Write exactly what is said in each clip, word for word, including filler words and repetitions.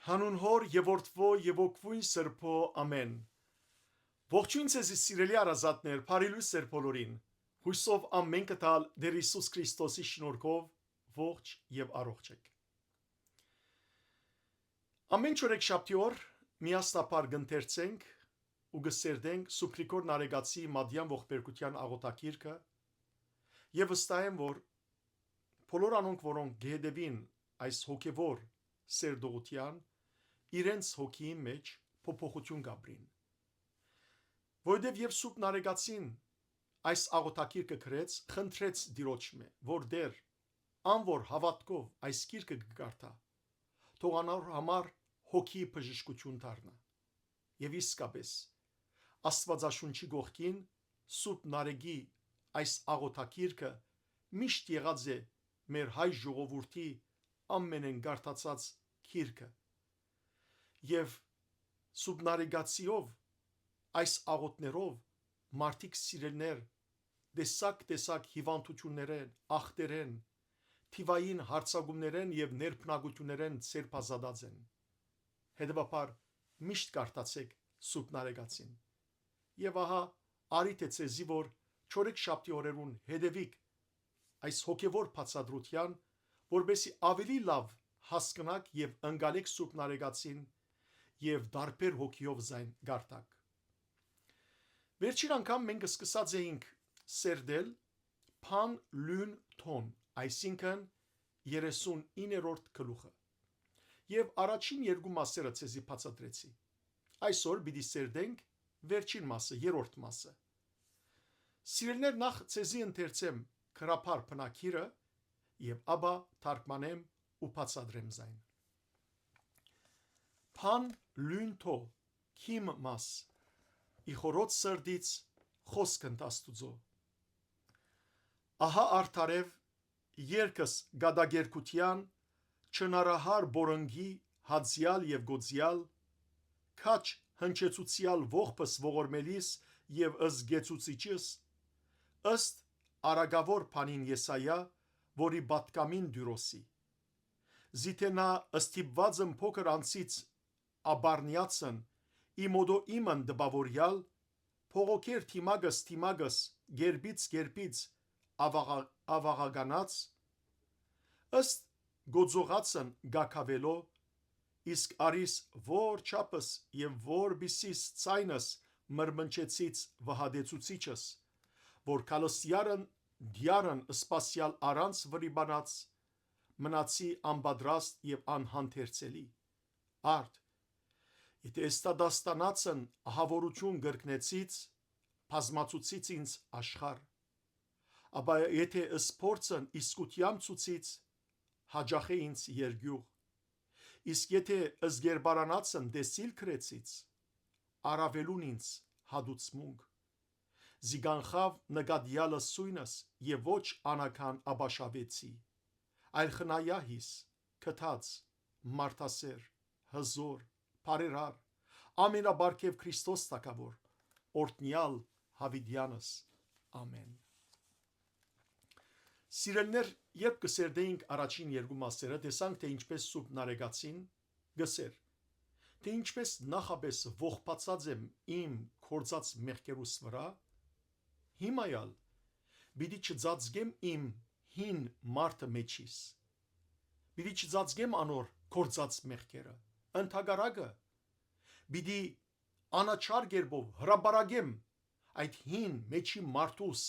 Հանուն Հօր եւ Որդւոյ եւ Հոգւոյն Սրբոյ, ամէն։ Ողջոյն ձեզի, սիրելի հարազատներ, բարի լոյս ձեր բոլորին։ Յուսով ամէնքը տալ Տէր Յիսուս Քրիստոսի շնորհքով ողջ եւ առողջ էք։ Ամէն չորեքշաբթի օր միասնաբար կ'ընթերցենք ու կ'երթանք Սուրբ Գրիգոր Նարեկացի Մատեան ողբերգութեան աղօթագիրքը եւ վստահ եմ, որ բոլոր անոնք, որոնք կ'հետեւին այս հոգեվոր սերտողութեան, իրենց հոգիին մէջ փոփոխութիւն կ'ապրին։ Որովհետեւ եւ Սուրբ Նարեկացին այս աղօթագիրքը գրեց, խնդրեց Տիրոջմէ, որ Տէր, ան որ հաւատքով այս գիրքը կը կարդայ, թող անոր համար հոգիի բժշկութիւն դառնայ։ Եւ իսկապէս, Աստուածաշունչի կողքին Սուրբ Նարեկի այս աղօթագիրքը միշտ եղած է մեր հայ ժողովուրդի ամենէն կարդացած գիրքը։ Եւ Սուրբ Նարեկացիով, այս աղօթքներով մարդիկ, սիրելիներ, տեսակ-տեսակ հիւանդութիւններէն, ախտերէն, թիւային յարձակումներէն եւ ներբնակութիւններէն ձերբազատած են։ Հետեւաբար, միշտ կարդացէք Սուրբ Նարեկացին։ Եւ ահա, առիթ է ձեզի, որ չորեքշաբթի օրերուն հետեւիք այս հոգեվոր բացատրութեան, որպեսզի աւելի լաւ հասկնաք եւ ընկալեք Սուրբ Նարեկացին եւ տարբեր հոգիով զայն կարդաք։ Վերջին անգամ մենք սկսած էինք սերտել Բան Լուն Թոն, այսինքն երեսունիններորդ գլուխը։ Եւ առաջին երկու մասերը ձեզի բացատրեցի։ Այսօր պիտի սերտենք վերջին մասը, երրորդ մասը։ Սիրելիներ, նախ ձեզի ընթերցեմ գրաբար բնագիրը եւ ապա թարգմանեմ ու բացատրեմ զայն։ Բան Լուն Թո, քիմ մաս, ի խորոց սրտից խօսք ընդ Աստուծոյ։ Ահա արդարեւ երկս կատակերգութեան, չնարահար բորնգի հաձեալ եւ գոծեալ, քաջ հնչեցուցեալ ողբս ողորմելիս եւ զգեցուցիչս, ըստ արագաւոր բանին Եսայա, որի պատգամին Տիւրոսի։ Զի թէ նա ստիպուած եմ փոքր անցից ապառնեացն, ի մօտոյ իմն տպաւորեալ, փողոքեր թիմակս թիմակս, գերբից գերբից, աղաղ-, աղաղականաց, ըստ գոծողացն կագաւելով, իսկ արիս որ չափս եւ որ բիսիս ձայնս մրմնջեցից վհատեցուցիչս, որ քալստիարն դիարն սպասեալ առանց վրիպանած, մնացի անպատրաստ եւ անհանդերձելի։ Արդ, եթէ ստադաստանացն ահաւորութիւն կրկնեցից, բազմացուցից ինձ աշխարհ, ապա եթէ սփորձն իսկութեամբ ցուցից, հաճախէ ինձ երկիւղ, իսկ եթէ զգերբարանացն տեսիլ գրեցից, առաւելուն ինձ հատուցմունք։ Զի կանխաւ նկատեալը սոյնս եւ ոչ անական աբաշխաւեցի, այլ խնայահիս, գթած, մարդասէր, հզօր, բարերար, ամենապարգեւ Քրիստոս թագաւոր, օրհնեալ յաւիտեանս։ Ամէն։ Սիրելիներ, երբ կը սերտէինք առաջին երկու մասերը, տեսանք, թէ ինչպէս Սուրբ Նարեկացին կ'ըսէր, թէ ինչպէս նախապէս ողբացած եմ իմ գործած մեղքերուս վրայ, հիմա ալ պիտի չծածկեմ իմ հին մարդը մեջիս։ Պիտի չծածկեմ անոր գործած մեղքերը։ Ընդհակառակը, պիտի անաչառ կերպով հրապարակեմ այդ հին մեջի մարդուս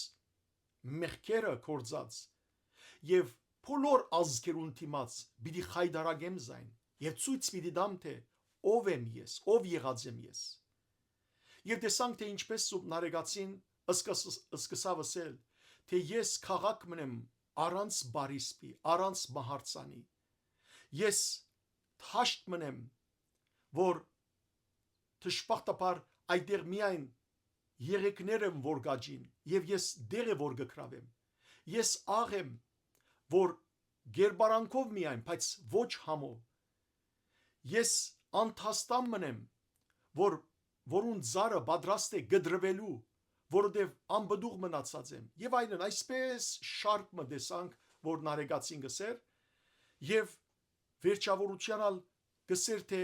մեղքերը գործած եւ բոլոր ազգերուն դիմաց պիտի խայտարակեմ զայն եւ ցոյց պիտի տամ, թէ ով եմ ես, ով եղած եմ ես։ Եւ տեսանք, թէ ինչպէս Սուրբ Նարեկացին սկս-, սկսաւ ըսել, թէ ես քաղաք մըն եմ առանց բարիսպի, առանց մահարձանի։ Ես դաշտ մըն եմ, որ դժբախտաբար այդտեղ միայն եղեգներ են որ կաճին, եւ ես դեղ է որ կը գրաւեմ։ Ես աղ եմ, որ գերբարանքով միայն, բայց ոչ համով։ Ես անդաստան մըն եմ, որ, որուն ծառը պատրաստ է կտրվելու, որովհետեւ անպտուղ մնացած եմ, եւ այլն, այսպես շարք մը տեսանք, որ Նարեկացին կ'ըսէր, եւ վերջաւորութեան ալ կ'ըսէր թէ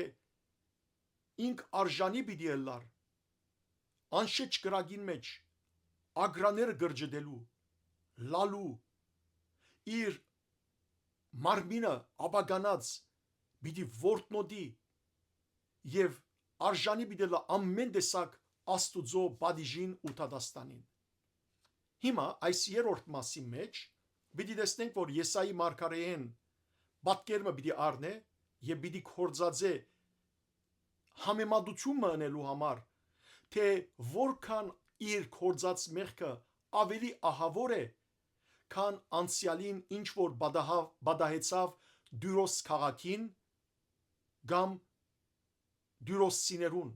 ինք արժանի պիտի ըլլար անշէչ կրակին մէջ ագրաները կրճտելու, լալու, իր մարմինը ապականած պիտի ворթնոտի եւ արժանի պիտի ըլլայ ամէն տեսակ Աստուծոյ պատիժին ու դատաստանին։ Հիմա այս երրորդ մասին մէջ պիտի տեսնենք, որ Եսայի մարգարէին պատկեր մը պիտի առնէ եւ պիտի կործածէ համեմատութիւն մը ընելու համար, թէ որքան իր կործած մեղքը աւելի ահաւոր է, քան անցեալին ինչ որ պատահա-, պատահեցաւ Տուրոս քաղաքին կամ Տուրոսցիներուն,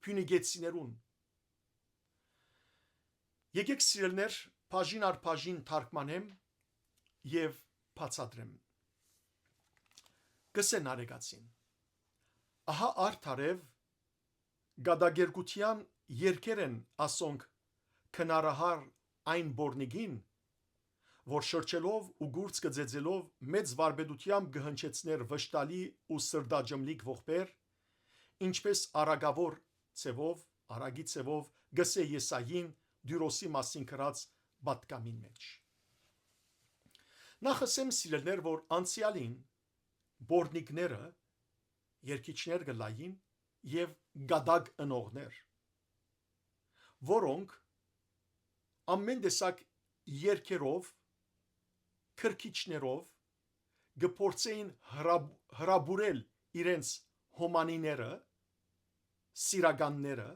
փիւնիկեցիներուն։ Եկեք, սիրելիներ, բաժին առ բաժին թարգմանեմ եւ բացատրեմ։ Կ'ըսէ Նարեկացին. «Ահա արդարեւ կատակերգութեան երգեր են ասոնք քնարահար այն պոռնիկին, որ շրջելով ու կուրծքը ծեծելով մեծ վարպետութեամբ կը հնչեցներ վշտալի ու սրտաճմլիկ ողբեր, ինչպէս արագաւոր ձեւով, արագի ձեւով կ'ըսէ Եսային Տուրոսի մասին գրած պատգամին մէջ»։ Նախ ըսեմ, սիրելիներ, որ անցեալին պոռնիկները երգիչներ կ'ըլլային եւ կատակ ընողներ, որոնք ամէն տեսակ երգերով, քրքիջներով կը փորձէին հրաբ-, հրապուրել իրենց հոմանիները, սիրականները,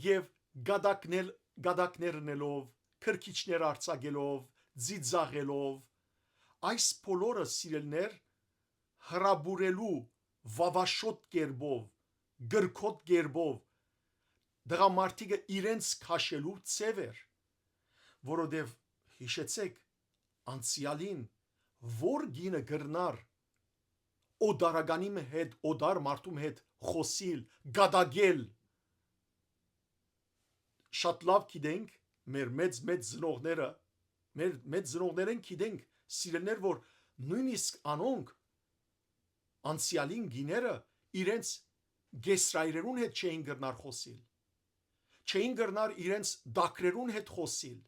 եւ կատակնել-, կատակներ ընելով, քրքիջներ արձակելով, ծիծաղելով, այս բոլորը, սիրելիներ, հրապուրելու վավաշոտ կերպով, կրքոտ կերպով տղամարդիկը իրենց քաշելու ձեւ էր, որովհետեւ, յիշեցէք, անցեալին որ կինը կրնար օտարականի մը հետ, օտար մարդու մը հետ խօսիլ, կատակել, շատ լաւ գիտենք, մեր մեծ, մեծ ծնողները, մեր մեծ ծնողներէն գիտենք, սիրելիներ, որ նոյնիսկ անոնք, անցեալին կիները, իրենց կեսրայրերուն հետ չէին կրնար խօսիլ, չէին կրնար իրենց տակրերուն հետ խօսիլ,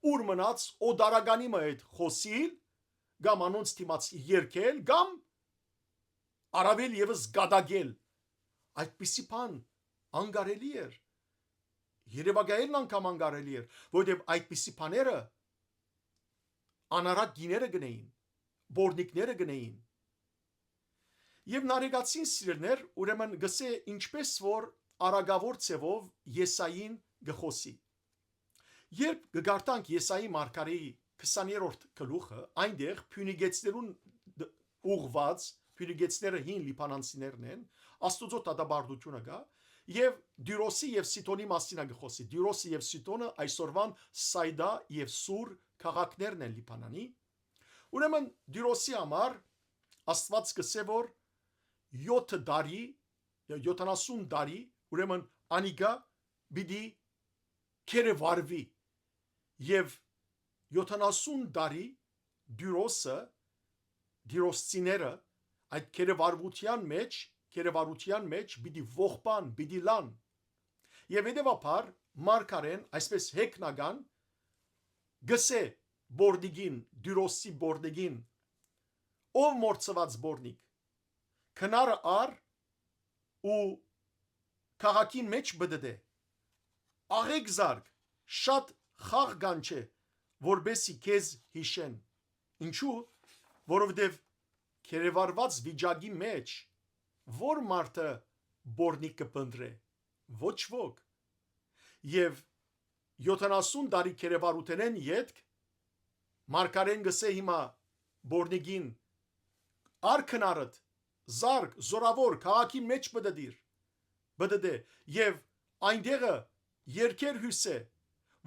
ուր մնաց օտարականի մը հետ խօսիլ, կամ անոնց դիմաց երգել, կամ առաւել եւս կատակել։ Այդպիսի բան անկարելի էր։ Երեւակայելն անգամ անկարելի էր, որովհետեւ այդպիսի բաները անարակ կիները կ'ընէին, պոռնիկները կ'ընէին։ Եւ Նարեկացին, սիրելիներ, ուրեմն կ'ըսէ, ինչպէս որ արագաւոր ձեւով Եսային կը խօսի։ Երբ կը կարդանք Եսայի մարգարէի քսաներորդ գլուխը, այնտեղ փիւնիկեցիներուն դ-, ուղղուած, փիւնիկեցիները հին լիբանանցիներն են, Աստուծոյ դատապարտութիւնը կայ, եւ Տուրոսի եւ Սիդոնի մասին ա կը խօսի։ Տուրոսը եւ Սիդոնը այսօրուան Սայդա եւ Սուր քաղաքներն են Լիբանանի։ Ուրեմն Տուրոսի համար Աստուած կ'ըսէ, որ եօթը տարի, յոթանասուն տարի, ուրեմն անիկա պիտի կերեվարուի եւ յոթանասուն տարի Տուրոսը, Տուրոսցիները այդ կերեվարուութեան մէջ, կերեվարութեան մէջ պիտի ողբան, պիտի լան։ Եւ հետեւաբար մարգարէն այսպես հեգնական գսէ պոռնիկին, Տուրոսի պոռնիկին, ով մորցուած պոռնիկ, քնարը առ ու քաղաքին մէջ պտտէ։ Աղէկ զարգ, շատ խաղ կանչէ, որպեսզի քեզ յիշեն։ Ինչու՞, որովհետև կերեվարված վիճակի մէջ ո՞ր մարդը պոռնիկ կը փնտռէ։ Ոչ ոք։ Եվ յոթանասուն տարի կերեվարութենէն ետք մարգարէն գսէ հիմա պոռնիկին. «Առ քնարդ, զարգ, զորավոր, քաղաքի մէջ պտտիր, պտտէ, եւ այնտեղը երկեր հիւսէ,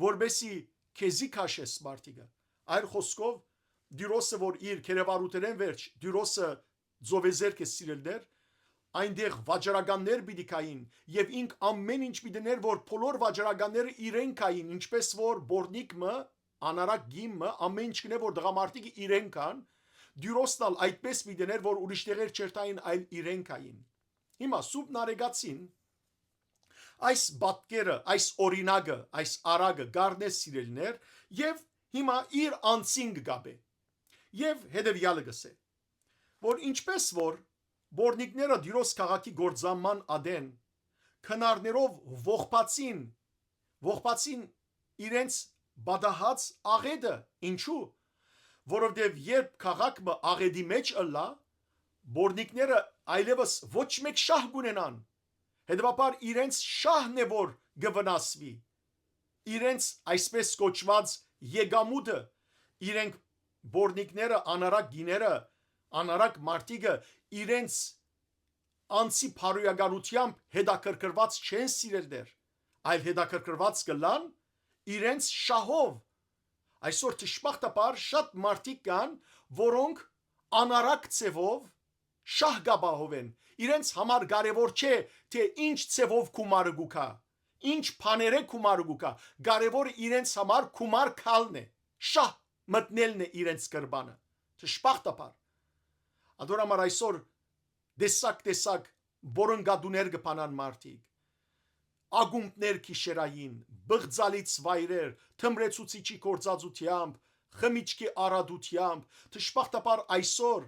որպեսի քեզի քաշես մարդիկը»։ Այլ խոսքով, Տիրոսը, որ իր կերեվարութենէն վերջ Տիրոսը ծովեզերք է սիրելներ, այնտեղ վաճառականներ պիտի գային, եւ ինք ամեն ինչ պիտի ներ, որ բոլոր վաճառականները իրեն գային, ինչպես որ պոռնիկ մը, անարակ կին մը, ամեն ինչ կնե, որ տղամարդիկը իրեն կան, Տիրոսն ալ այդպէս պիտի ըրէր, որ ուրիշ տեղեր չերթային, այլ իրենք ային։ Հիմա Սուրբ Նարեկացին այս պատկերը, այս օրինակը, այս արագը կ'առնէ, սիրելիներ, եւ հիմա իր անձին կը կապէ եւ հետեւեալը կ'ըսէ, որ ինչպէս որ Պոռնիկները Տիրոս քաղաքի կործանման ատեն քնարներով ողբացին, ողբացին իրենց պատահած աղէտը։ Ինչու՞։ Որովհետեւ երբ քաղաք մը աղէտի մէջ ըլլայ, պոռնիկները այլեւս ոչ մէկ շահ կ'ունենան, հետեւաբար իրենց շահն է որ կը վնասուի, իրենց այսպէս կոչուած եկամուտը, իրենք պոռնիկները, անարակ կիները, անարակ մարդիկը իրենց անձի բարոյականութեամբ հետաքրքրուած չեն, սիրելիներ, այլ հետաքրքրուած կ'ըլլան իրենց շահով։ Այսօր դժբախտաբար շատ մարդիկ կան, որոնք անարակ ձեւով շահ կ'ապահովեն։ Իրենց համար կարեւոր չէ, թէ ինչ ձեւով գումարը կու գայ, ինչ բաներէ գումարը կու գայ, կարեւորը իրենց համար գումար գալն է, շահ մտնելն է իրենց կրպանը։ Դժբախտաբար։ Ատոր համար այսօր տեսակ-տեսակ որոնկատուներ կը բանան մարդիկ, ակումբներ գիշերային, բղծալից վայրեր, թմրեցուցիչի գործածութեամբ, խմիչքի առատութեամբ, դժբախտաբար այսօր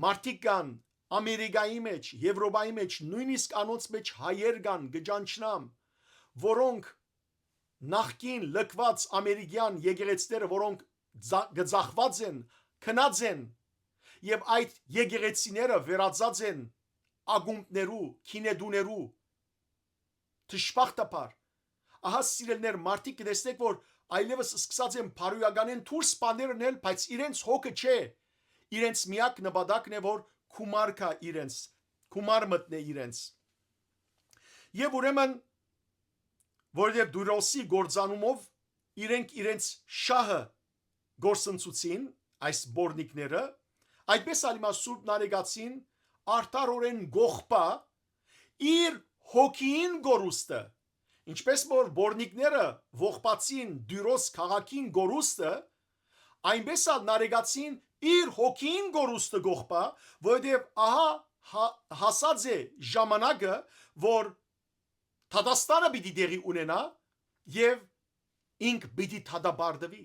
մարդիկ կան Ամերիկայի մեջ, Եվրոպայի մեջ, նոյնիսկ անոնց մեջ հայեր կան, կը ճանչնամ, որոնք նախկին լքուած ամերիկեան եկեղեցիները, որոնք ձա-, կը ձախուած են, քնած են, եւ այդ եկեղեցիները վերածած են ակումբներու, գինետուներու, դժբախտաբար։ Ահա, սիրելիներ, մարդիկ կը տեսնէք, որ այլեւս սկսած են բարոյականէն դուրս բաներ ընել, բայց իրենց հոգը չէ, իրենց միակ նպատակն է, որ գումար գայ իրենց, գումար մտնէ իրենց։ Եւ ուրեմն, որովհետեւ Տիրոսի կործանումով իրենք իրենց շահը կորսնցուցին, այս պոռնիկները, այդպէս ալ հիմա Սուրբ Նարեկացին արդարօրէն կ'ողբայ իր հոգիին կորուստը, ինչպէս որ պոռնիկները ողբացին Տիրոս քաղաքին կորուստը, այնպէս ալ Նարեկացին իր հոգիին կորուստը կ'ողբայ, որովհետեւ ահա հա-, հասած է ժամանակը, որ դատաստանը պիտի տեղի ունենայ եւ ինք պիտի դատապարտուի։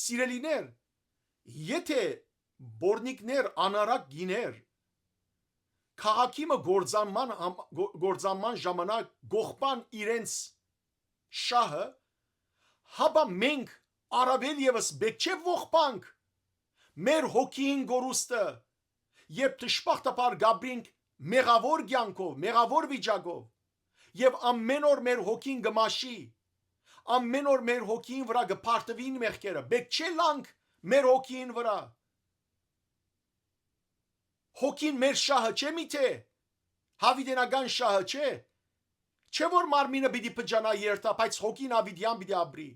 Սիրելիներ, եթե պոռնիկներ, անարակ կիներ, քաղաքի մը կործանման համ-, գո-, կործանման ժամանակ կ'ողբան իրենց շահը, հապա մենք առաւել եւս պէտք չէ ողբանք մեր հոգիին կորուստը, երբ դժբախտաբար կ'ապրինք մեղաւոր կեանքով, մեղաւոր վիճակով, եւ ամէն օր մեր հոգին կը մաշի, ամէն օր մեր հոգին վրայ կը պարտուին մեղքերը, պէտք չէ լանք մեր հոգին վրայ։ Հոգին մեր շահը չէ՞ միթէ, յաւիտենական շահը չէ՞։ Չէ՞ որ մարմինը պիտի փճանայ, երթայ, բայց հոգին յաւիտեան պիտի ապրի։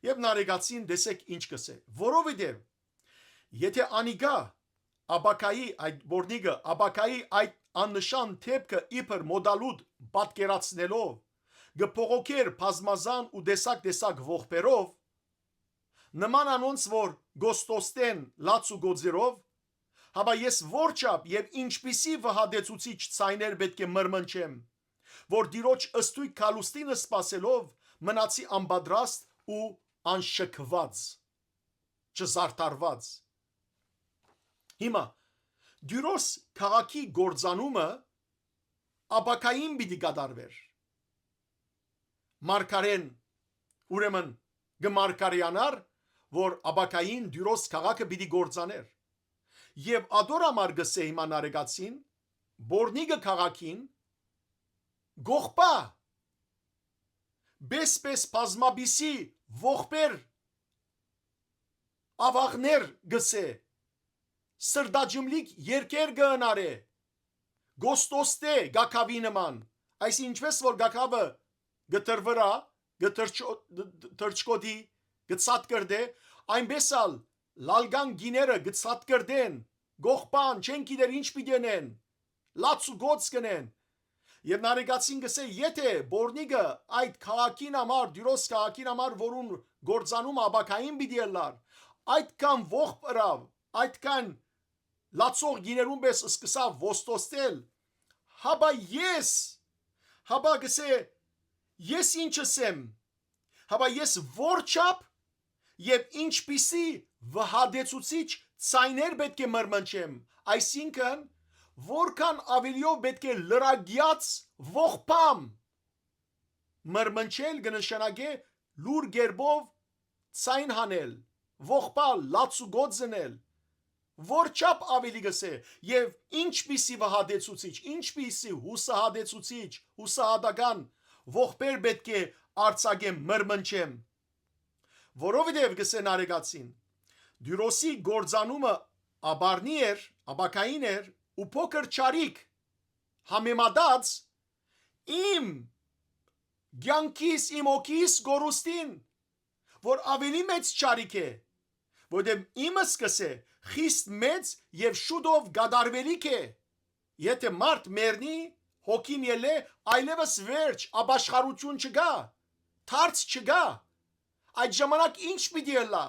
Եւ Նարեկացին տեսեք ինչ կ'ըսէ, որովհետեւ եթե անիկա ապագայի, այդ պոռնիկը, ապագայի այդ աննշան դէպքը իբր մօտալուտ պատկերացնելով, կը բողոքէր բազմազան ու տեսակ-տեսակ ողբերով, նման անոնց որ կ'ոստոստեն լաց ու գոծերով, հապա ես որչափ եւ ինչպիսի վհատեցուցիչ ձայներ պէտք է մրմնջեմ, որ Տիրոջ ստոյգ գալուստին սպասելով մնացի անպատրաստ ու անշքված, չզարդարված։ Հիմա Տիրոս քաղաքի կործանումը ապագային պիտի կատարուէր։ Մարգարեն, ուրեմն, կը մարգարեանար, որ ապագային Տիրոս քաղաքը պիտի կործանէր։ Եւ ատոր համար կ'ըսէ հիմա Նարեկացին, պոռնիկը քաղաքին կ'ողբայ, պէս-պէս բազմապիսի ողբեր, աւաղներ կ'ըսէ, սրտաճմլիկ երգեր կը հնարէ, կ'ոստոստէ կագաւի նման, այսինքն ինչպէս որ կագաւը կը թրվռայ, կը թռչո-, թռչկոտի, կը ցատկրտէ, այնպէս ալ լալկան կիները կը ցատկրտեն, կ'ողբան, չեն գիտեր ինչ պիտի ընեն, լաց ու գոծ կ'ընեն։ Եւ Նարեկացին կ'ըսէ, եթե պոռնիկը այդ քաղաքին համար, Տիրոս քաղաքին համար, որուն կործանումը ապագային պիտի ըլլար, այդքան ողբ ըրաւ, այդքան լացող գիներուն պէս սկսաւ ոստոստել, հապա ես, հապա գսէ, ես ինչ ըսեմ, հապա ես որ չափ եւ ինչպիսի վհատեցուցիչ ձայներ պէտք է մրմնջեմ, այսինքն, որքան աւելիով պէտք է լրագիած ողբամ։ Մրմնջել կը նշանակէ լուր կերպով ձայն հանել, ողբալ, լաց ու գոծ ընել, որ չափ աւելի գսէ, եւ ինչպիսի վհատեցուցիչ, ինչպիսի յուսահատեցուցիչ, յուսահատական ողբեր պէտք է արձակեմ, մրմնջեմ։ Որովհետեւ գսէ Նարեկացին, Տիրոսի կործանումը աբարնի էր, աբակային էր ու փոքր չարիք, համեմատած իմ կեանքիս, իմ հոգիս կորուստին, որ աւելի մեծ չարիք է, որտեղ իմս կսէ, խիստ մեծ եւ շուտով կատարուելիք է։ Եթէ մարդ մեռնի, հոգին ելլէ, այլեւս վերջ, ապաշխարութիւն չկայ, դարձ չկայ, այդ ժամանակ ի՞նչ պիտի ըլլայ։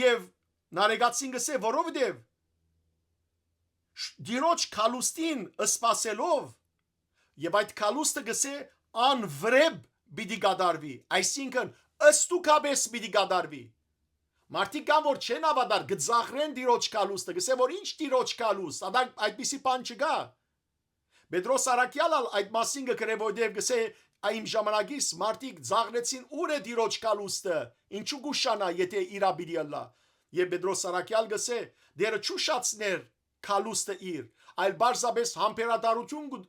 Եւ Նարեկացին գսէ, որովհետեւ շ-, Տիրոջ քալուստին սպասելով, եւ այդ քալուստը գսէ անվրեպ պիտի կատարուի, այսինքն ստուգաբես պիտի կատարուի։ Մարդիկ կան, որ չեն հաւատար, կը ծաղրեն Տիրոջ քալուստը, գսէ, որ ինչ Տիրոջ քալուստ, ադա-, այդպիսի բան չկայ։ Պետրոս Առաքեալ ալ այդ մասին կը գրէ, որտեղ գսէ, «Ա, իմ ժամանակիս մարդիկ ծաղրեցին, ո՞ւր է Տիրոջ քալուստը, ինչու կուշանայ, եթէ իրա պիտի ըլլայ»։ Եւ Պետրոս Առաքեալ գսէ, Տերը չուշացներ քալուստը իր, այլ պարզապէս համբերատարութիւն կու-,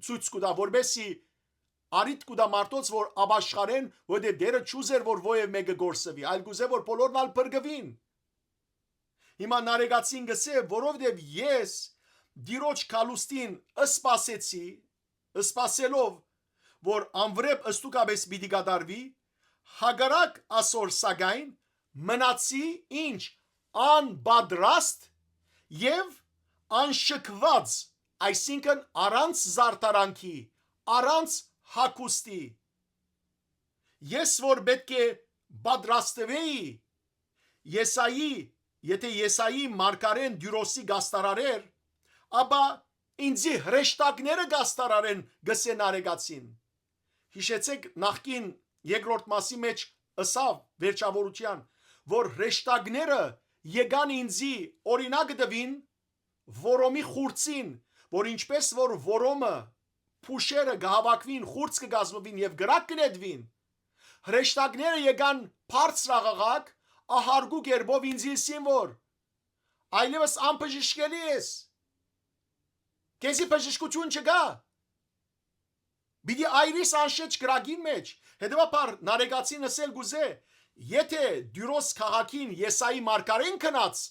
ցոյց կու տայ, որպէսզի առիթ կու տայ մարդոց, որ ապաշխարեն, որտեղ Տերը չուզեր, որ ոեւ մէկը կորսուի, այլ կուզէ, որ բոլորն ալ փրկուին։ Հիմա Նարեկացին գսէ, որովհետեւ ես Տիրոջ քալուստին սպասեցի, սպասելով, որ անվրէպ ստուգաբես պիտի կատարուի, հակառակ ասոր, սակայն, մնացի ինչ անպատրաստ եւ անշքված, այսինքն առանց զարդարանքի, առանց հագուստի։ Ես որ պէտք է պատրաստուէի Եսայի, եթէ Եսայի մարգարէն Տիրոսի կաստարարէր, ապա ինձի հրեշտակները կաստարարեն, գսէ Նարեկացին։ Յիշեցէք, նախկին երկրորդ մասի մէջ ըսաւ վերջավորութեան, որ հրեշտակները եկան ինձի օրինակ տուին որոմի խուրձին, որ ինչպես որ որոմը, փուշերը կը հաւաքուին, խուրձ կը կազմուին եւ կրակ կը նետուին, հրեշտակները եկան բարձրաղաղակ, ահարգու կերպով ինձի ըսին, որ այլեւս անբժշկելի ես, քեզի բժշկութիւն չկայ, պիտի այրիս անշէչ կրակին մէջ։ Հետեւաբար Նարեկացին ըսել կուզէ, եթէ Տիրոս քաղաքին Եսայի մարգարէն գնաց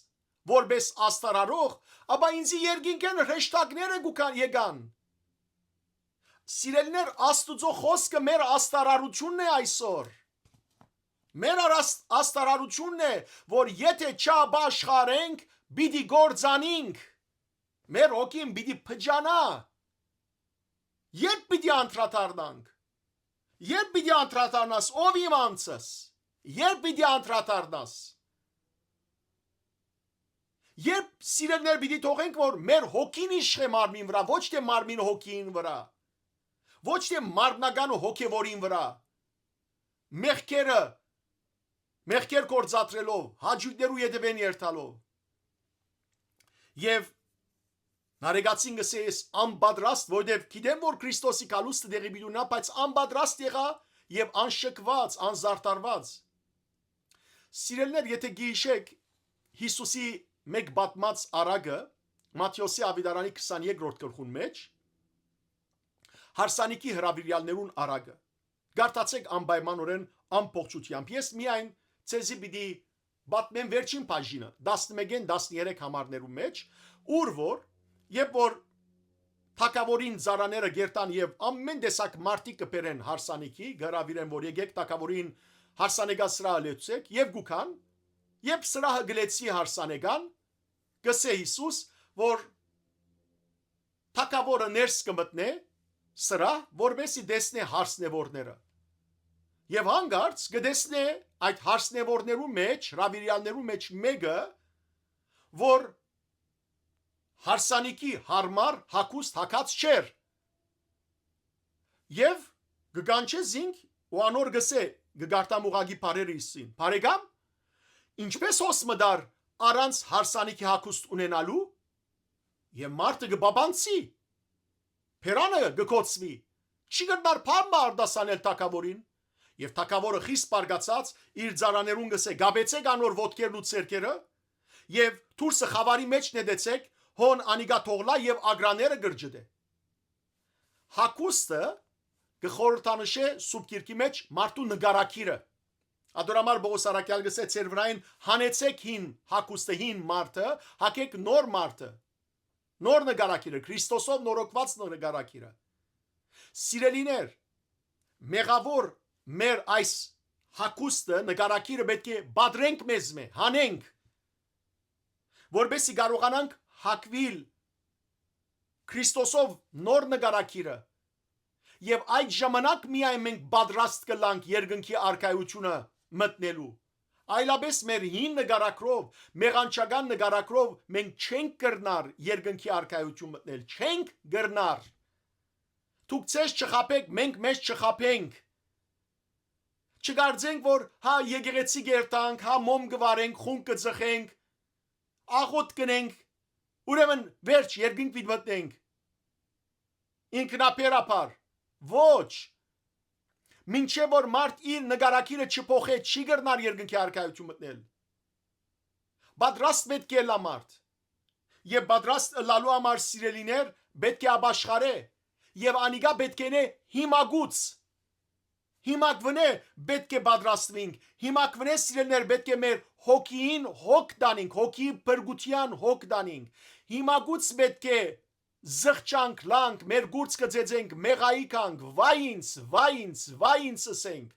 որպէս աստարարող, ապա ինձի երկինքէն հրեշտակները կու գան, եկան։ Սիրելիներ, Աստուծոյ խօսքը մեր աստարարութիւնն է այսօր։ Մեր արաս-, աստարարութիւնն է, որ եթէ չապաշխարենք, պիտի կործանինք։ Մեր հոգին պիտի փճանայ։ Ե՞րբ պիտի անդրադառնանք։ Ե՞րբ պիտի անդրադառնաս, ով իմ անձս։ Ե՞րբ պիտի անդրադառնաս։ Ե՞րբ, սիրելիներ, պիտի թողենք, որ մեր հոգին իշխե մարմին վրայ, ոչ թէ մարմին հոգին վրայ, ոչ թէ մարմնական հոգեվորին վրայ, մեղքերը, մեղքեր գործադրելով, հաճոյքներու ետևէն երթալով։ Եւ Նարեկացին գսէ, ես անպատրաստ, որովհետեւ գիտեմ, որ Քրիստոսի գալուստը տեղի պիտի ունենայ, բայց անպատրաստ եղայ եւ անշքված, անզարդարված։ Սիրելիներ, եթէ գիշեք Յիսուսի մէկ պատմած արագը, Մատթէոսի աւետարանի քսաներկրորդ գլխուն մէջ, հարսանիքի հրաւիրեալներուն արագը։ Կարդացէք անպայմանօրէն ամբողջութեամբ։ Ես միայն ձեզի պիտի պատմեմ վերջին բաժինը, տասնմէկէն տասներեք համարներու մէջ, ուր որ, երբ որ թագաւորին ծառաները գերտան եւ ամեն տեսակ մարդիկ կը բերեն հարսանիքի, կը հրաւիրեն, որ եկեք թագաւորին հարսանեկան սրահը լեցուցեք, եւ գուքան, երբ սրահը գլեցի հարսանեկան, գսէ Յիսուս, որ թագաւորը ներս կը մտնէ սրահ, որպեսզի տեսնէ հարսնեվորները։ Եւ հանկարծ կը տեսնէ այդ հարսնեւորներու մէջ, հրաւիրեալներու մէջ մէկը, որ հարսանիքի յարմար հագուստ հագած չէր։ Եւ կը կանչէ զինք ու անոր կ'ըսէ, կը կարդամ ուղղակի բառերը իսին. «Բարեկամ, ինչպէ՞ս հոս մտար առանց հարսանիքի հագուստ ունենալու»։ Եւ մարդը կը բաբանցի, բերանը կը կոչուի, չի կրնար բան մը արտասանել թագաւորին։ Եւ թագաւորը խիստ բարկացած իր ծառաներուն կ'ըսէ. «Կապեցէք անոր ոտքերն ու ձեռքերը եւ դուրսը խաւարի մէջ նետեցէք, հոն անիկա թող լայ եւ ակռաները կրճտէ»։ Հագուստը կը խորհրդանշէ Սուրբ Գիրքի մէջ մարդու նկարագիրը։ Ատոր համար Պողոս Առաքեալ կ'ըսէ. «Ձեր վրայէն հանեցէք հին հագուստը, հին մարդը, հագէք նոր մարդը»։ Նոր նկարագիրը, Քրիստոսով նորոգուած նոր նկարագիրը։ Սիրելիներ, մեղաւոր մեր այս հագուստը, նկարագիրը պէտք է պատռենք մեզմէ, հանենք, որպեսզի կարողանանք հագուիլ Քրիստոսով նոր նկարագիրը։ Եւ այդ ժամանակ միայն մենք պատրաստ կ'ըլլանք երկնքի արքայութիւնը մտնելու։ Այլապէս մեր հին նկարագրով, մեղանչական նկարագրով մենք չենք կրնար երկնքի արքայութիւն մտնել, չենք կրնար։ Դուք ձեզ չխաբէք, մենք մեզ չխաբենք։ Չկարծենք, որ հա եկեղեցի կերտանք, հա մոմ կը վառենք, խունկ կը ծխենք, աղոթք կ'ընենք, ուրեմն վերջ, երկինք պիտի մտնենք։ Ինքնաբերաբար, ոչ։ Մինչեւ որ մարդ իր նկարագիրը չփոխէ, չի կրնար երկնքի արքայութիւն մտնել։ Պատրաստ պէտք է ըլլայ մարդ։ Եւ պատրաստ ըլլալու համար, սիրելիներ, պէտք է ապաշխարէ։ Եւ անիկա պէտք է ընէ հիմակուց։ Հիմակվնէ պէտք է պատրաստուինք։ Հիմակվնէ, սիրելիներ, պէտք է մեր հոգիին հոգ տանինք, հոգիի փրկութեան հոգ տանինք։ Հիմակուց պէտք է զղջանք, լանք, մեր կուրծքը ծեծենք, մեղայի գանք, «Վայ ինձ, վայ ինձ, վայ ինձ» ըսենք։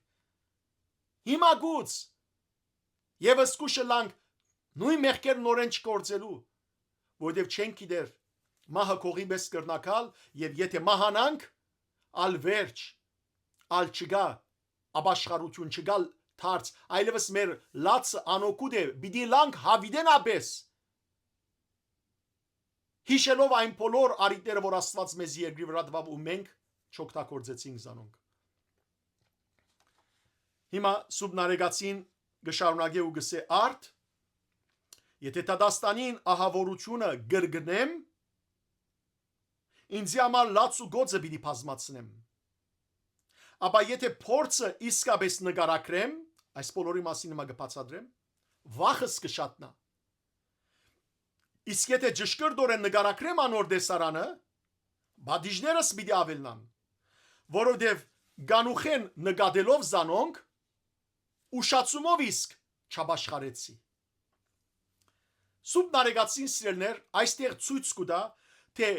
Հիմակուց։ Եւս զգուշ ըլլանք նոյն մեղքերը նորէն չգործելու, որովհետեւ չենք գիտեր, մահը կողի պէս կրնայ գալ, եւ եթէ մահանանք, ալ վերջ, ալ չկայ ապաշխարութիւն, չկայ դարձ, այլեւս մեր լացը անօգուտ է, պիտի լանք յաւիտենապէս, յիշելով այն բոլոր առիթները, որ Աստուած մեզի երկրի վրայ տուաւ ու մենք չօգտագործեցինք զանոնք։ Հիմա Սուրբ Նարեկացին կը շարունակէ ու կ'ըսէ. «Արդ, եթէ դատաստանին ահաւորութիւնը կրկնեմ, ինծի համար լաց ու գոծը պիտի բազմացնեմ։ Ապա եթէ փորձը իսկապէս նկարագրեմ», այս բոլորի մասին հիմա կը բացատրեմ, «վախս կը շատնայ։ Իսկ եթէ ճշգրտօրէն նկարագրեմ անոր տեսարանը, պատիժներս պիտի աւելնան, որովհետեւ կանուխէն նկատելով զանոնք, ուշացումով իսկ չապաշխարեցի»։ Սուրբ Նարեկացին, սիրելիներ, այստեղ ցոյց կու տայ, թէ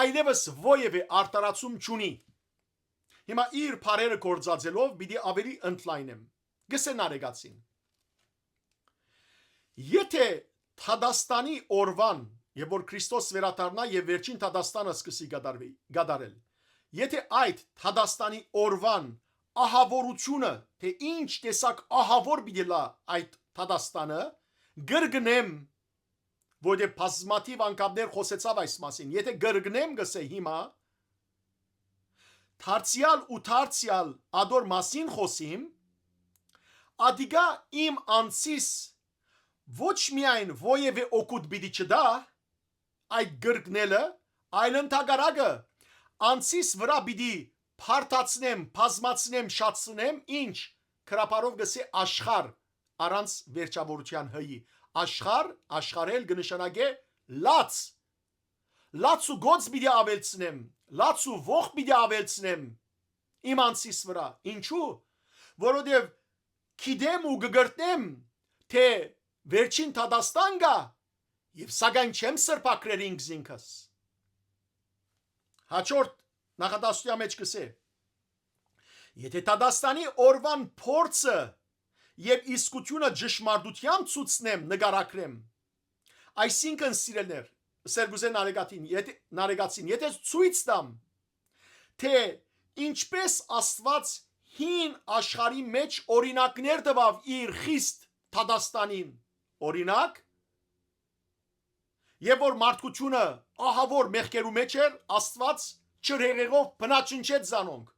այլեւս որեւէ արդարացում չունի։ Հիմա իր բառերը գործածելով պիտի աւելի ընդլայնեմ։ Կ'ըսէ Նարեկացին. «Եթէ դատաստանի օրուան, երբ որ Քրիստոս վերադառնայ եւ վերջին դատաստանը սկսի կատարվի-, կատարել, եթէ այդ դատաստանի օրուան ահաւորութիւնը, թէ ինչ տեսակ ահաւոր պիտի լա այդ դատաստանը, կրկնեմ», որովհետեւ բազմաթիւ անգամներ խօսեցաւ այս մասին, «եթէ կրկնեմ», կ'ըսէ, «հիմա, դարձեալ ու դարձեալ ադոր մասին խօսիմ, ատիկա իմ անձիս ոչ միայն որեւէ օգուտ պիտի չտայ այդ կրկնելը, այլ ընդհակառակը, անձիս վրայ պիտի բարդացնեմ, բազմացնեմ, շատցնեմ, ինչ, գրաբարով կ'ըսէ, աշխարհ առանց վերջաւորութեան հ-ի։ Աշխարհ, աշխարհել կը նշանակէ լաց։ Լաց ու գոծ պիտի աւելցնեմ, լաց ու ոխ պիտի աւելցնեմ իմ անձիս վրայ։ Ինչու՞։ Որովհետեւ գիտեմ ու կը կրթնեմ, թէ վերջին դատաստան կայ, եւ սակայն չեմ սրբագրեր ինքզինքս։ Հաջորդ նախադասության մէջ կ'ըսէ. «Եթէ դատաստանի օրուան փորձը եւ իսկությունը ճշմարտությամբ ցուցնեմ, նկարագրեմ», այսինքն, սիրելիներ, սերգուզե նարեգաթին, եթէ, նարեգացին, եթէ ցոյց տամ, թէ ինչպես Աստուած հին աշխարհի մէջ օրինակներ տուաւ իր խիստ դատաստանին։ Օրինակ, եւ որ մարդկությունը ահաւոր մեղքերու մէջ էր, Աստուած ջրհեղեղով բնաջնջեց զանոնք։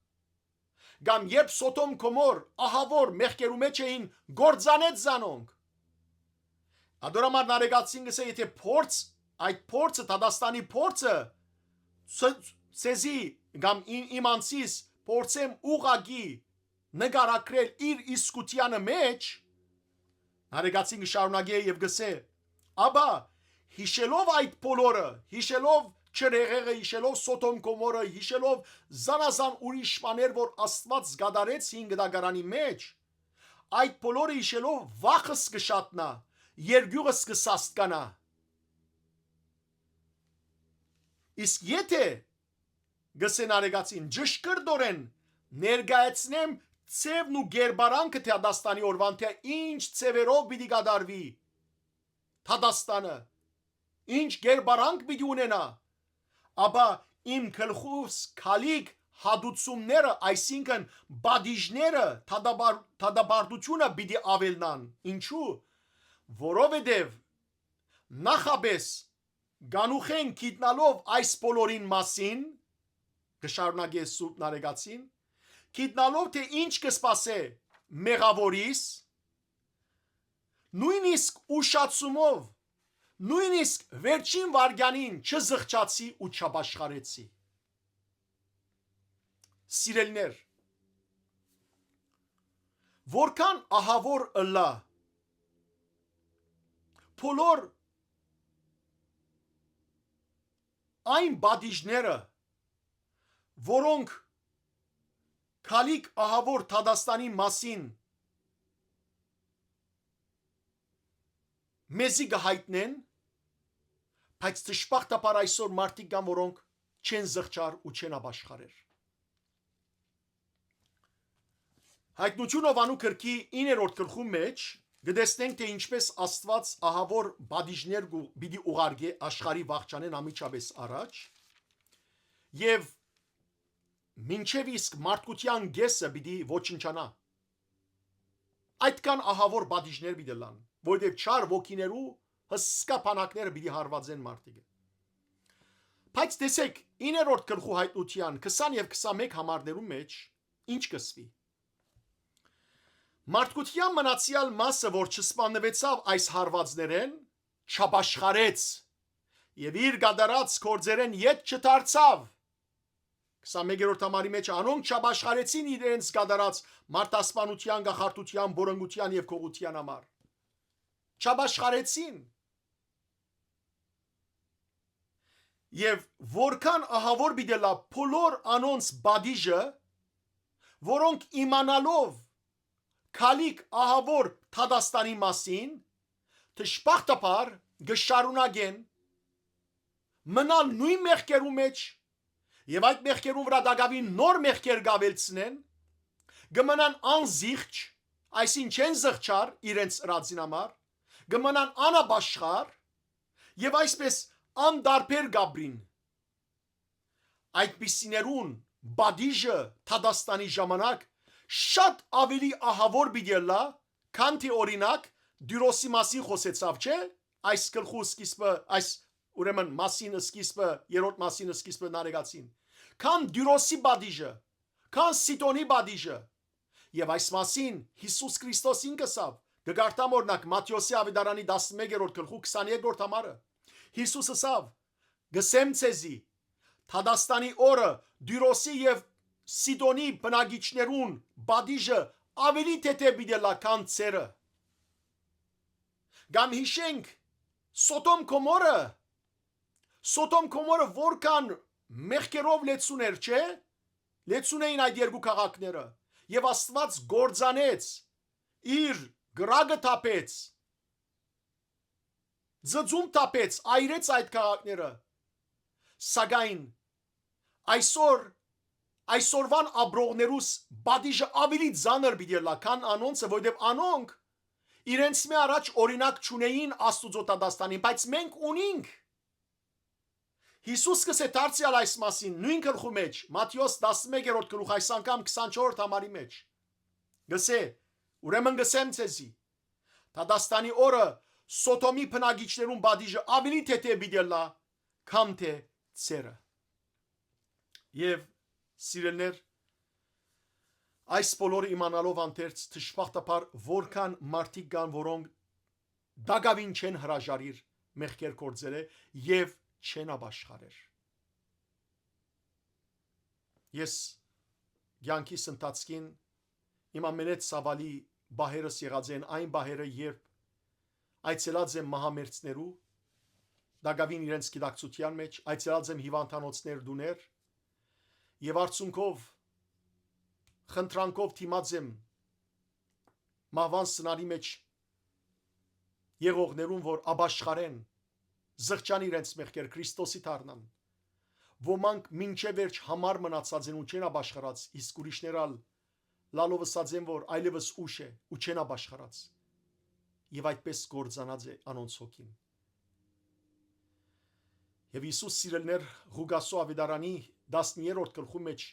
Կամ երբ Սոդոմ Գոմոր ահաւոր մեղքերու մէջ էին, կործանեց զանոնք։ Ադոր համար Նարեկացին կ'ըսէ, եթէ փորձ, այդ փորձը, դատաստանի փորձը, ս-, սեզի կամ իմ, իմ անձիս փորձեմ ուղղակի նկարագրել իր իսկութեանը մէջ, Նարեկացին կը շարունակէ եւ կ'ըսէ, ապա յիշելով այդ բոլորը, յիշելով ջրհեղեղը, յիշելով Սոդոմ Գոմորը, յիշելով զանազան ուրիշ բաներ, որ Աստուած կատարեց հին գտակարանի մէջ, այդ բոլորը յիշելով վախս կը շատնայ, երկիւղս կը սաստկանայ։ Իսկ եթէ, կ'ըսէ Նարեկացին, ճշգրտօրէն ներկայացնեմ ձեւն ու կերպարանքը դատաստանի օրուան, թէ ինչ ձեւերով պիտի կատարուի դատաստանը, ինչ կերպարանք պիտի ունենայ, ապա իմ գլխուս քալիք հատուցումները, այսինքն՝ պատիժները, դատապար-, դատապարտությունը պիտի աւելնան։ Ինչու՞։ Որովհետեւ նախապէս կանուխէն գիտնալով այս բոլորին մասին, կը շարունակէ Սուրբ Նարեկացին, գիտնալով թէ ինչ կը սպասէ մեղաւորիս, նոյնիսկ ուշացումով, նոյնիսկ վերջին վայրկեանին չզղջացի ու չապաշխարեցի։ Սիրելիներ, որքան ահաւոր ըլլայ բոլոր այն պատիժները, որոնք քալիք ահաւոր դատաստանի մասին մեզի կը յայտնեն, բայց դժբախտաբար այսօր մարդիկ կան, որոնք չեն զղջար ու չեն ապաշխարեր։ Յայտնութիւն Յովհաննու գրքի իններորդ գլխու մէջ կը տեսնենք, թէ ինչպէս Աստուած ահաւոր պատիժներ կու-, պիտի ուղարկէ աշխարհի վախճանէն անմիջապէս առաջ, եւ մինչեւ իսկ մարդկութեան կէսը պիտի ոչնչանայ։ Այդքան ահաւոր պատիժներ պիտի ըլլան, որովհետեւ չար ոգիներու հսկայ բանակները պիտի հարուածեն մարդիկը։ Բայց տեսէք, իններորդ գլխու Յայտնութեան քսան եւ քսանմէկ համարներու մէջ ինչ կ'ըսուի։ Մարդկութեան մնացեալ մասը, որ չսպաննուեցաւ այս հարուածներէն, չապաշխարեց եւ իր կատարած գործերէն ետ չդարձաւ։ Քսանմեկերորդ համարի մէջ անոնք չապաշխարեցին իրենց կատարած մարդասպանութեան, կախարդութեան, պոռնկութեան եւ գողութեան համար։ Չապաշխարեցին։ Եւ որքան ահաւոր պիտի ըլլայ բոլոր անոնց պատիժը, որոնք իմանալով քալիք ահաւոր դատաստանի մասին, դժբախտաբար կը շարունակեն մնալ նոյն մեղքերու մէջ եւ այդ մեղքերուն վրայ տակաւին նոր մեղքեր կ'աւելցնեն, կը մնան անզիղջ, այսինքն՝ չեն զղջար իրենց ըրածին համար, կը մնան անապաշխար եւ այսպէս անտարբեր կ'ապրին։ Այդպիսիներուն պատիժը դատաստանի ժամանակ շատ աւելի ահաւոր պիտի ըլլայ, քան թէ, օրինակ, Տիւրոսի մասին խօսեցաւ, չէ՞, այս գլխու սկիզբը, այս, ուրեմն, մասին սկիզբը, երրորդ մասին սկիզբը Նարեկացին, քան Տիւրոսի պատիժը, քան Սիդոնի պատիժը։ Եւ այս մասին Յիսուս Քրիստոս ինք ըսաւ, կը կարդամ, օրինակ, Մատթէոսի աւետարանի տասնմեկերորդ գլխու քսաներկրորդ համարը։ Յիսուս ըսաւ. «Կ'ըսեմ ձեզի, դատաստանի օրը Տիւրոսի եւ Սիդոնի բնակիչներուն պատիժը աւելի թեթեւ պիտի ըլլայ, քան ձերը»։ Կամ յիշենք Սոդոմ Գոմորը, Սոդոմ Գոմորը որքան մեղքերով լեցուն էր, չէ՞։ Լեցուն էին այդ երկու քաղաքները, եւ Աստուած կործանեց, իր կրակը թափեց, ծծում թափեց, այրեց այդ քաղաքները։ Սակայն այսօր, այսօրվան ապրողներուս պատիժը աւելի ծանր պիտի ըլլայ, քան անոնցը, որովհետեւ անոնք իրենց մէ առաջ օրինակ չունէին Աստուծոյ դատաստանին, բայց մենք ունինք։ Յիսուս կ'ըսէ դարձեալ այս մասին նոյն գլխու մէջ, Մատթէոս տասնմէկերորդ գլուխ, այս անգամ քսանչորսերորդ համարի մէջ։ Կ'ըսէ. «Ուրեմն կ'ըսեմ ձեզի, Դատաստանի օրը Սոդոմի բնակիչներուն պատիժը աւելի թեթեւ պիտի ըլլայ, քան թէ ձերը»։ Եւ, սիրելիներ, այս բոլորը իմանալով անդերձ, դժբախտաբար, որքան մարդիկ կան, որոնք տակաւին չեն հրաժարիր մեղքեր գործելէ եւ չեն ապաշխարեր։ Ես կեանքիս ընթացքին իմ ամենէ ցաւալի պահերս եղած են այն պահերը, երբ այցելած եմ մահամերձներու, տակաւին իրենց գիտակցութեան մէջ, այցելած եմ հիւանդանոցներ, տուներ, եւ արդյունքով խնդրանքով դիմած եմ մահուան սնարի մէջ եղողներուն, որ ապաշխարեն, զղջան իրենց մեղքեր, Քրիստոսի դառնան։ Ոմանք մինչեւ վերջ համար մնացած են ու չեն ապաշխարած, իսկ ուրիշներ ալ լալով ըսած են, որ այլեւս ուշ է ու չեն ապաշխարած։ Եւ այդպես կործանած է անոնց հոգին։ Եւ Յիսուս, սիրելիներ, Ղուկասու աւետարանի տասներորդ գլխու մէջ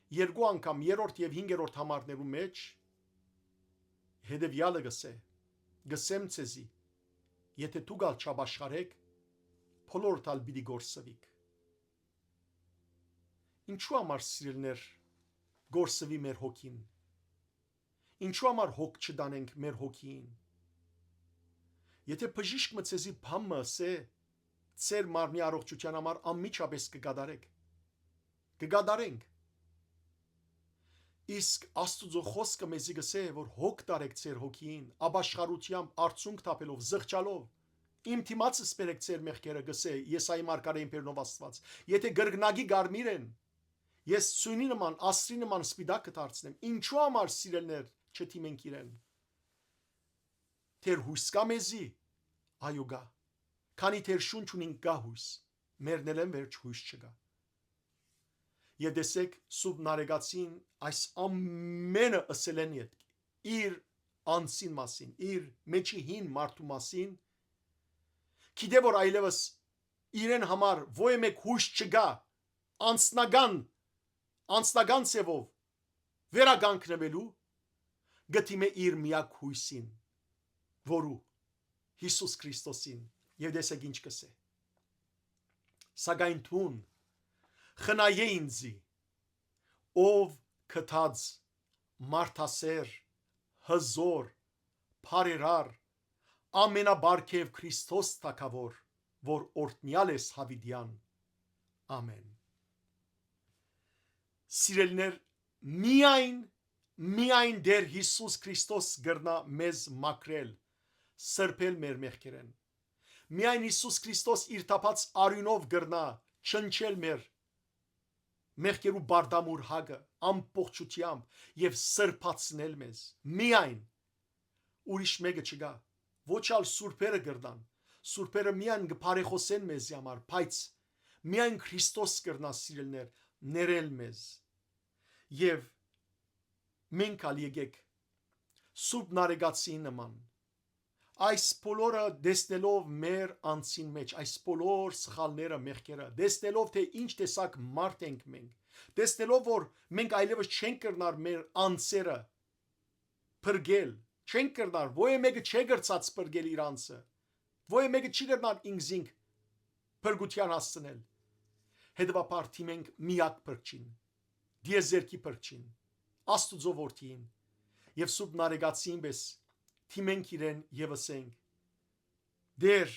երկու անգամ, երրորդ եւ հինգերորդ համարներու մէջ հետեւեալը կ'ըսէ. «Կ'ըսեմ ձեզի, եթէ դուք ալ չապաշխարէք, բոլորդ ալ պիտի կորսուիք»։ Ինչու համար, սիրելիներ, կորսուի մեր հոգին։ Ինչու համար հոգ չտանենք մեր հոգիին։ Եթէ բժիշկ մը ձեզի բան մը ըսէ, ձեր մարմնի առողջութեան համար անմիջապէս կը կատարեք։ Կը կատարենք։ Իսկ Աստուծոյ խօսքը մեզի կ'ըսէ, որ հոգ տարեք ձեր հոգիին, ապաշխարութեամբ, արցունք թափելով, զղջալով, իմ դիմաց սպերեք ձեր մեղքերը, կ'ըսէ Եսայի մարգարէին բերնով Աստուած։ Եթէ կրկնակի կարմիր են, ես սոյնի նման, ասրի նման սպիտակ կը դարձնեմ։ Ինչու համար, սիրելիներ, չդիմենք իրեն։ Թեր յոյս կա մեզի։ Այո, կա։ Քանի թեր շունչ ունին, կա յոյս։ Մեռնելէն վերջ յոյս չկա։ Եւ տեսեք, Սուրբ Նարեկացին այս ամենը ըսելէն ետք, իր անձին մասին, իր մեջի հին մարդու մասին, գիտէ, որ այլեւս իրեն համար ոյ մէկ յոյս չկայ, անձնական, անձնական ձեւով վերականգնուելու, կը դիմէ իր միակ յոյսին, որու, Յիսուս Քրիստոսին, եւ տեսեք ինչ կ'ըսէ. «Սակայն դուն խնայէ ինծի, ով գթած, մարդասէր, հզոր, բարերար, ամենաբարգեւ Քրիստոս թագաւոր, որ օրհնեալ ես յաւիտեան։ Ամեն»։ Սիրելիներ, միայն, միայն Տեր Յիսուս Քրիստոս կրնայ մեզ մաքրել, սրբել մեր մեղքերէն։ Միայն Յիսուս Քրիստոս իր թափած արիւնով կրնայ չնչել մեր մեղքերու բարդամուր հակը ամբողջութեամբ եւ սրբացնել մեզ։ Միայն, ուրիշ մէկը չկայ։ Ոչ ալ սուրբերը կրնան։ Սուրբերը միայն կը բարեխօսեն մեզի համար, բայց միայն Քրիստոս կրնայ, սիրելիներ, ներել մեզ։ Եւ մենք ալ եկեք Սուրբ Նարեկացի նման, այս բոլորը տեսնելով մեր անձին մեջ, այս բոլոր սխալները, մեղքերը, տեսնելով, թե ինչ տեսակ մարդ ենք մենք, տեսնելով, որ մենք այլեւս չենք կրնար մեր անձերը փրկել, չենք կրնար, ոյ մէկը չէ կրցած փրկել իր անձը, ոյ մէկը չի կրնար ինքզինք փրկութեան հասցնել։ Հետեւաբար դիմենք միակ փրկչին, դիեզերքի փրկչին, Աստուծոյ որդիին, եւ Սուրբ Նարեկացին պէս դիմենք իրեն եւ ըսենք. «Տեր,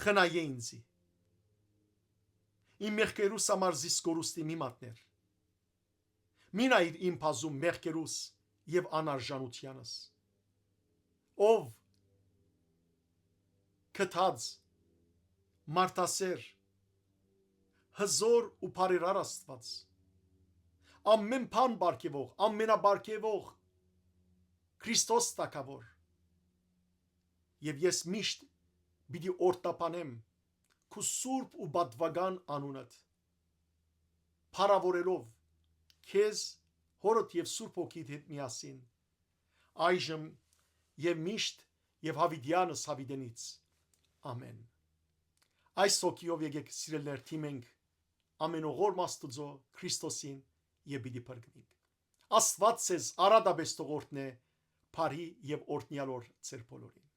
խնայէ ինձի։ Իմ մեղքերուս համար զիս կորուստի մի մատներ։ Մի նայիր իմ բազում մեղքերուս եւ անարժանութեանս։ Ով գթած, մարդասէր, հզոր ու բարերար Աստուած, ամեն բան պարգեւող, ամենապարգեւող Քրիստոս թագաւոր, եւ ես միշտ պիտի օրհնաբանեմ քու սուրբ ու պատուական անունդ, փառաւորելով քեզ, Հօրդ եւ Սուրբ Հոգիդ հետ միասին, այժմ եւ միշտ եւ յաւիտեանս յաւիտենից։ Ամեն»։ Այս հոգիով եկեք, սիրելիներ, դիմենք ամենօղորմ Աստուծոյ, Քրիստոսին, եւ պիտի փրկուինք։ Աստուած ձեզ առատապէս թող օրհնէ բարի եւ օրհնեալ օր ձեր բոլորին։